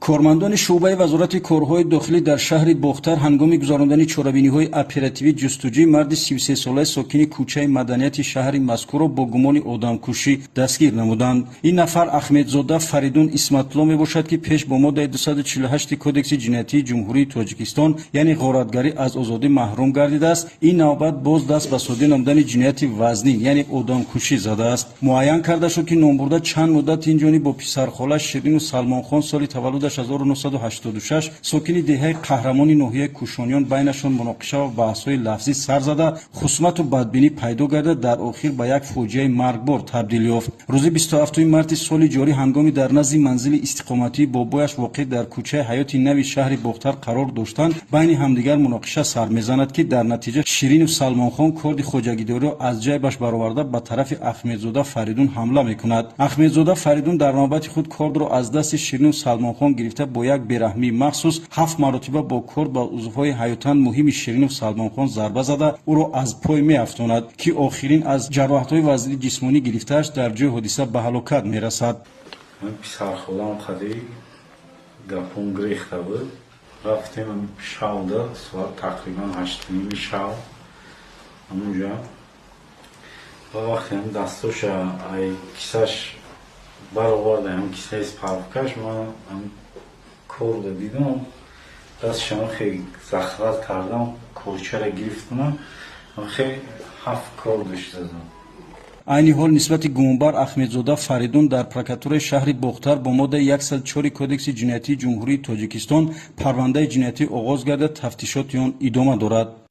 Кормандони шӯъбаи Вазорати корҳои дохилӣ дар шаҳри Бохтар ҳангоми гузарондани чорабиниҳои оперативӣ ҷустуҷӯӣ марди 33-солаи сокини кӯчаи Маданияти шаҳри мазкурро бо гумони одамкушӣ дастгир намуданд. Ин нафар Ахмедзода Фаридун Исматулло мебошад, ки пеш бо моддаи 248 Кодекси ҷиноятии Ҷумҳурии Тоҷикистон, яъне ғоратгарӣ, аз озодӣ маҳрум гардидааст. Ин навбат боз даст ба содир намудани ҷинояти вазнин, яъне одамкушӣ, задааст. Муайян карда шуд, ки номбурда чанд муддат инҷониб бо писархола Ширину Салмонхон, соли таваллудаш 1986, сокини деҳаи Қаҳрамони ноҳияи Кӯшониён, байнашон муноқиша ва баҳсҳои лафзӣ сар зада, хусумату бадбинӣ пайдо гарда, дар охир ба як фоҷиаи маргбор табдил ёфт. Рӯзи 27 марти соли ҷорӣ, ҳангоми дар назди манзили истиқоматии бобояш, воқеъ дар кӯчаи Ҳаёти Нави шаҳри Бохтар, қарор доштанд, байни ҳамдигар муноқиша сар мезанад, ки дар натиҷа Ширину Салмонхон корди хоҷагидориро аз ҷайбаш бароварда, ба тарафи Ахмедзода Фаридун ҳамла мекунад. Ахмедзода Фаридун дар навбати худ кордро аз дасти Ширину Салмонхон гирифта, бо як бераҳмии махсус ҳафт маротиба бо корд ба узвҳои ҳаётан муҳими Ширину Салмонхон зарба зада, ӯро аз пой меафтонад, ки охирин аз ҷароҳатҳои вазнини ҷисмонӣ гирифтааш дар ҷои ҳодиса ба ҳалокат мерасад. Писархолам қади гапон гирехта буд. Рафтем шавда, соат тақрибан 8:30 шав ҳамунҷа. Ва вақте дастоша ай кисаш бароварда, кисаи справкаш, ман корда дидам, дастшам хеле захрат кардам, корчара гирифтам, хеле ҳафт кор дошт задам. Айни ҳол нисбати гумонбар Ахмедзода Фаридун дар прокуратураи шаҳри Бохтар бо моддаи 104 Кодекси ҷиноятии Ҷумҳурии Тоҷикистон парвандаи ҷиноятӣ оғоз гардида, тафтишоти он идома дорад.